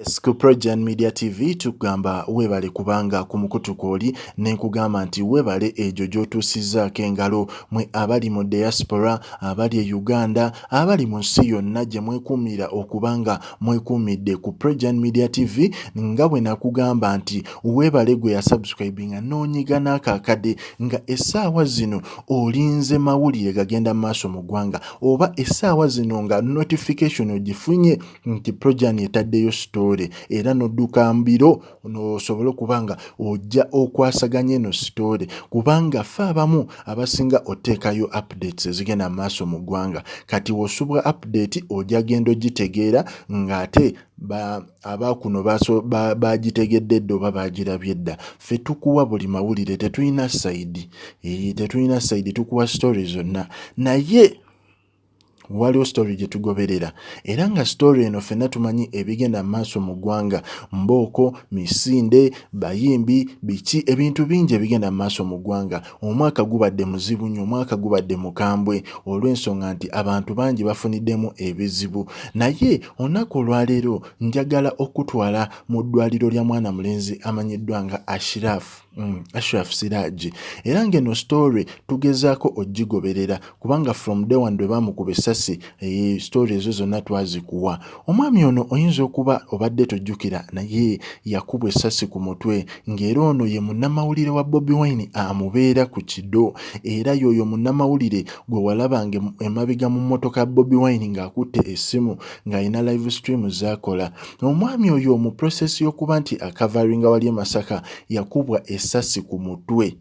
Ku Progen Media TV tukugamba weebale kubanga ku mukutu kw'oli, ne nkugamba nti weebale egyo gy'otuusizzaako engalo. Mwe abali mu diaspora, abali e Uganda, abali mu nsi yonna gye mwekuumira okuba nga mwekuumidde ku Progen Media TV, nga bwe nakugamba nti weebale gwe yasubscribinga n'onyiga n'akaakadde nga essaawa zino olinze mawulire gagenda mu maaso mu ggwanga, oba essaawa zino nga notification ogifunye nti Projan etaddeyo sitoole era n'odduka mbiro n'osobole okuba nga ojja okwasaganya eno sitoole, kubanga ffe abamu abasinga oteekayo updates ezigenda mu maaso mu ggwanga. Kati w'osubwa update ojja genda ogitegeera ng'ate abakuno bagitegedde dda oba bagirabye dda. Ffe tukuwa buli mawulire, tetulina sayidi, tetulina sayidi, tukuwa story zonna, naye waliwo story gye tugoberera era nga story eno ffenna tumanyi ebigenda mu maaso mu ggwanga, mbooko, misinde, bayimbi, biki, ebintu bingi ebigenda mu maaso mu ggwanga. Omwaka gubadde muzibu nnyo, omwaka gubadde mukambwe olw'ensonga nti abantu bangi bafuniddemu ebizibu. Naye olunaku olwaleero njagala okutwala mu ddwaliro lya mwana mulenzi amanyiddwa nga Ashraf. Ashraf Siraji, era ng'eno story tugezaako ogigoberera kubanga from day one lwe baamukuba essasi, story ezo zonna twazikuwa. Omwami ono oyinza okuba obadde tojjukira, naye yakubwa essasi ku mutwe, ng'era ono ye munnamawulire wa Bobi Wine amubeera ku kido, era y'oyo munnamawulire gwe walabanga emabega mu mmotoka Bobi Wine ng'akutte essimu ng'alina live stream z'akola. Omwami oyo mu process y'okuba nti akavaringa wali e Masaka yakubwa essasi ku mutwe,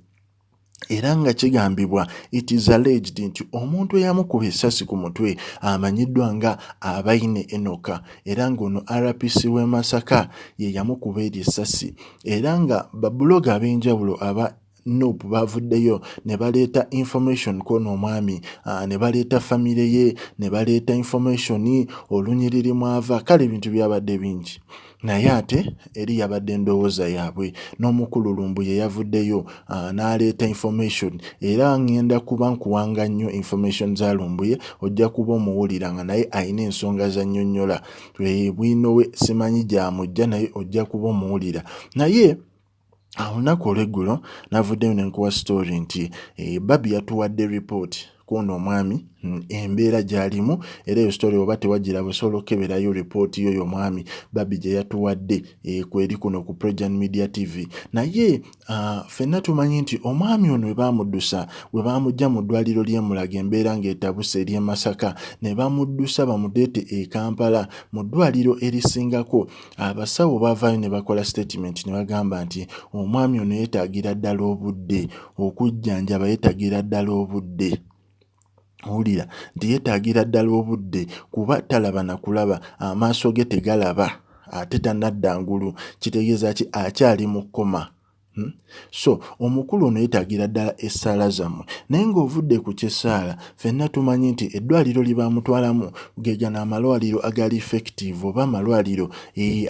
era nga kigambibwa, it is alleged, nti omuntu eyamukuba essasi ku mutwe amanyiddwa nga Abaine Enoka, era ng'ono RPC w'e Masaka ye yamukuba eryo essasi. Era nga babuloga ab'enjawulo aba NUP bavuddeyo ne baleeta information kw'ono omwami, ne baleeta famire ye, ne baleeta information olunyiriri mwava. Kale ebintu byabadde bingi, naye ate eri yabadde endowooza yaabwe. N'omukulu Lumbuye yavuddeyo n'aleeta information, era ŋŋenda kuba nkuwanga nnyo information za Lumbuye, ojja kuba omuwulira nga naye alina ensonga z'annyonnyola. Bwino we simanyi gy'amujja, naye ojja kuba omuwulira. Naye olunaku olw'eggulo navuddeyo ne nkuwa story nti Barbie yatuwadde report kw'ono omwami, embeera gy'alimu. Era eyo story oba tewagiraba, osobola okukeberayo ripooti y'oyo omwami Barbie gye yatuwadde, kweri kuno ku Progen Media TV. Naye ffenna tumanyi nti omwami ono we baamuddusa, we baamuggya mu ddwaliro ly'e Mulago, embeera ng'etabuse ery'e Masaka, ne bamuddusa bamuleete e Kampala mu ddwaliro erisingako, abasawo baavaayo ne bakola statement ne bagamba nti omwami ono yeetaagira ddala obudde okujjanjaba, yeetaagira ddala obudde. Owulira nti yeetaagira ddala obudde kuba talaba na kulaba, amaaso ge tegalaba, ate tannadda ngulu, kitegeeza ki? Akyali mu coma. So omukulu ono yeetaagira ddala essaala zammwe. Naye ng'ovudde ku ky'essaala, ffenna tumanyi nti eddwaliro lye baamutwalamu ge gano amalwaliro agali effective, oba amalwaliro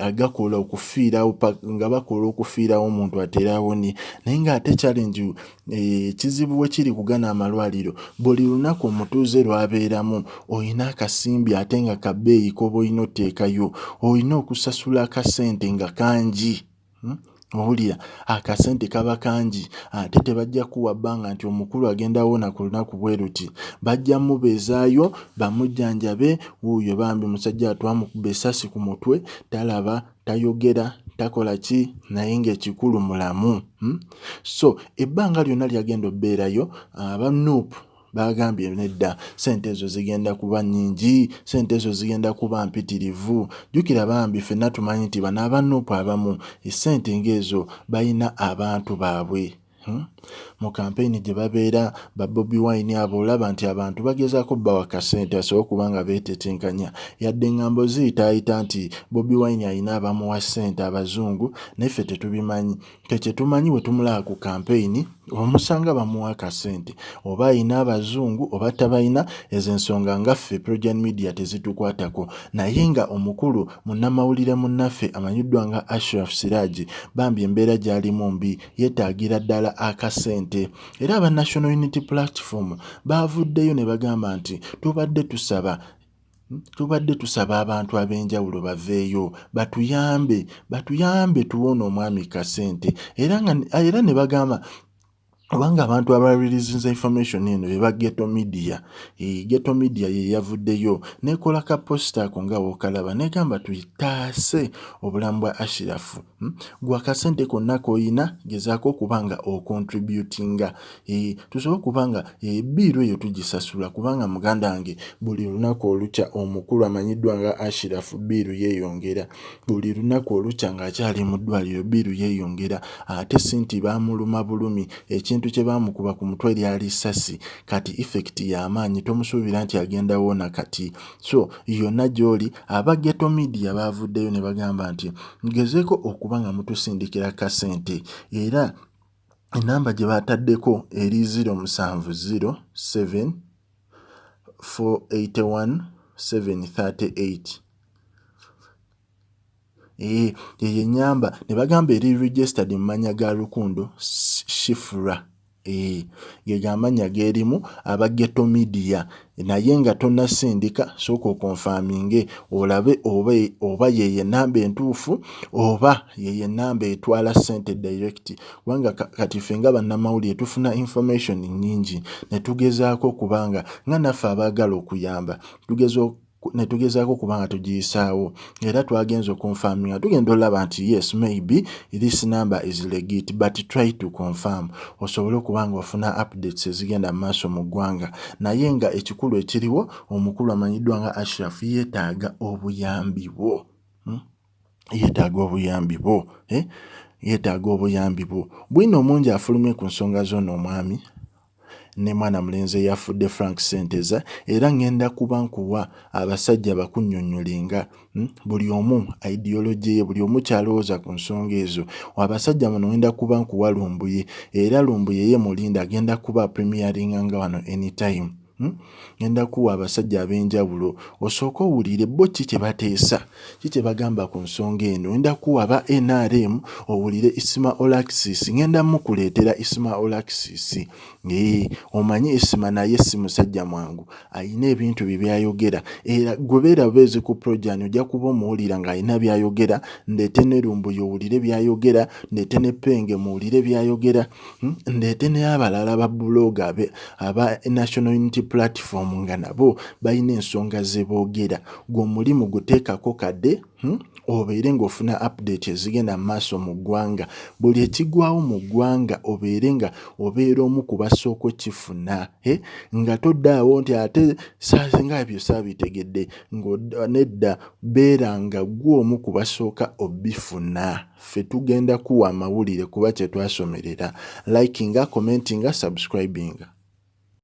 agakola okufiirawo, nga bakola okufiirawo omuntu atere awone. Naye ng'ate challenge, ekizibu we kiri ku gano amalwaliro, buli lunaku omutuuze lw'abeeramu olina akasimbi, ate nga ka bbeeyi k'oba olina otteekayo, olina okusasula akasente nga kangi. Owulira akasente kaba kangi, ate tebajja kuwa bbanga nti omukulu agenda wona ku lunaku bwe luti. Bajja mubeezaayo bamujjanjabe. Wuuyo bambi musajja atwamukuba essasi ku mutwe, talaba, tayogera, takola ki, naye ng'ekikulu mulamu. So ebbanga lyonna lyagenda obbeerayo, aba NUP bagambye nedda, sente ezo zigenda kuba nnyingi, sente ezo zigenda kuba mpitirivu. Jjukira bambi ffenna tumanyi nti bano aba NUP abamu essente ng'ezo balina abantu baabwe. Mu kampeyini gye babeera ba Bobi Wine abo, olaba nti abantu bagezaako bbawa kasente basobole okuba nga beetetenkanya, yadde eŋŋambo ziyitaayita nti Bobi Wine alina abamuwa ssente abazungu, naye ffe tetubimanyi. Ffe kye tumanyi, bwe tumulaba ku kampeyini omusanga bamuwa akasente, oba ayina abazungu oba tabalina, ezo ensonga nga ffe Progen Media tezitukwatako. Naye nga omukulu munnamawulire munnaffe amanyiddwa nga Ashraf Siraji, bambi embeera gy'alimu mbi, yeetaagira ddala akasente. Era aba National Unity Platform baavuddeyo ne bagamba nti tubadde tusaba Tubadde tusaba abantu ab'enjawulo baveeyo batuyambe, batuyambe tuwone omwami kasente era nga era ne bagamba kubanga abantu abalirizinza information eno beba Ghetto Media. Ghetto Media ye yavuddeyo nekola ka poster ako nga wokalaba negamba tuyitaase obulamu bwa Ashirafu. Gwe akasente konna k'olina gezaako okuba nga ocontributinga tusobole okuba nga ebbiiru eyo tugisasula kubanga muganda wange buli lunaku olukya omukulu amanyiddwa nga Ashiraf bbiiru yeeyongera. Buli lunaku olukya ng'akyali mu ddwaliro bbiiru yeeyongera ate si nti baamuluma bulumi ekintu kye baamukuba ku mutwe lyali ssasi kati effect ya maanyi tomusuubira nti agenda wona kati. So yonna gy'oli aba Ghetto Media baavuddeyo ne bagamba nti mugezeeko okuba nga mutusindikira kasente era Ennamba gye baataddeko eri 0 7 0 481 738. Eeh yeyo ennyamba ne bagamba eri registered mu mannya ga Rukundo Shifrah. Eeh geego amannya g'erimu aba Ghetto Media naye nga tonnasindika sooka okonfaminge olabe oba oba yeeyo ennamba entuufu oba yeeyo ennamba etwala ssente direct kubanga kati ffe nga bannamawulire tufuna information nnyingi ne tugezaako okuba nga nga naffe abaagala okuyamba tugeza ne tugezaako okuba nga tugiyisaawo era twagenze okonfaminga tugenda olaba nti yes, maybe this number is legit, but try to confirm osobole okuba nga ofuna updates ezigenda mu maaso mu ggwanga. Naye nga ekikulu ekiriwo, omukulu amanyiddwa nga Ashraf yeetaaga obuyambi bwo, Yeetaaga obuyambi bwo, eh? Yeetaaga obuyambi bwo. Bwino omungi afulumye ku nsonga z'ono omwami ne mwana mulenzi eyafudde Frank Ssenteza era ngenda kuba nkuwa abasajja bakunnyonnyolenga buli omu ideology ye, buli omu ky'alowooza ku nsonga ezo. Abasajja bano ngenda kuba nkuwa Lumbuye era Lumbuye ye Mulinde agenda kuba premieringa nga wano anytime. Ngenda kuwa abasajja ab'enjawulo osooke owulire bo ki kye bateesa, ki kye bagamba ku nsonga eno. Ngenda kuwa aba NRM owulire Isma Olaxess, ngenda mukuleetera Isma Olaxess. Eeh omanyi Isma naye si musajja mwangu, alina ebintu bye by'ayogera era gwe beera bubeezi ku Projan ojja kuba omuwulira ng'alina by'ayogera, ndeete ne Lumbuye owulire by'ayogera, ndeete ne Penge muwulire by'ayogera. Ndeete n'abalala ba blogger aba National Unity Platform nga nabo balina ensonga ze boogera. Gwe omulimu guteekako kade obeere ng'ofuna update ezigenda mu maaso mu ggwanga. Buli ekigwawo mu ggwanga obeere nga obeera omu ku basooka okifuna, eh, nga todda awo nti ate nga ebyo saabitegedde nedda, beera nga ggwe omu ku basooka obifuna. Ffe tugenda kuwa amawulire kuba kye twasomerera. Likinga, commentinga, subscribinga.